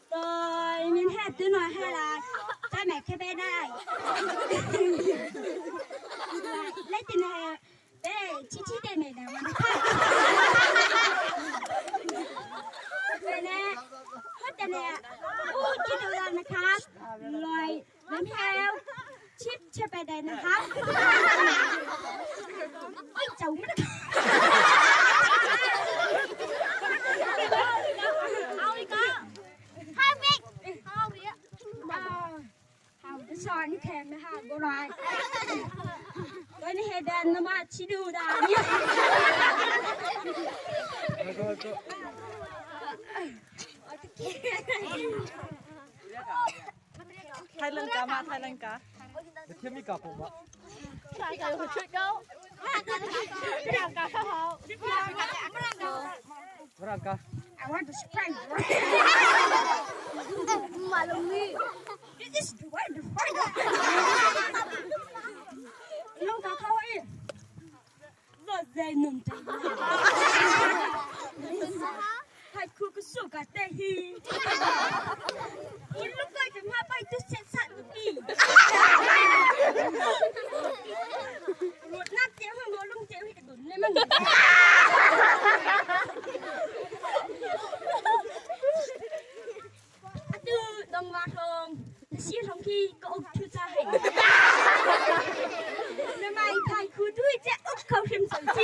Tôi mình hết tôi nói hay là cha mẹ cái bé này lấy tiền hè bé chi chi để mẹ nào mà về nè hết tiền nè u chi đồ là nó khác loài lên theo chip chip bé đây nó khác ôi cháu mất Thailand ka ma Thailand ka. Thiam ka po ma. Berangka. I want to spring. This is the way to find. Long ka khao ấy. Vợ dây nồng cháy. Hai khu cái số cả tê hi. Lúc coi chúng ta bay tôi sẽ sẵn đi. Một nát chéo hay một lông chéo thì đồn lên mà. Atu dong wa thong. Si thong khi có ốc thu ra hành. Năm mai thai khu đuôi sẽ ốc không thêm sầu chi.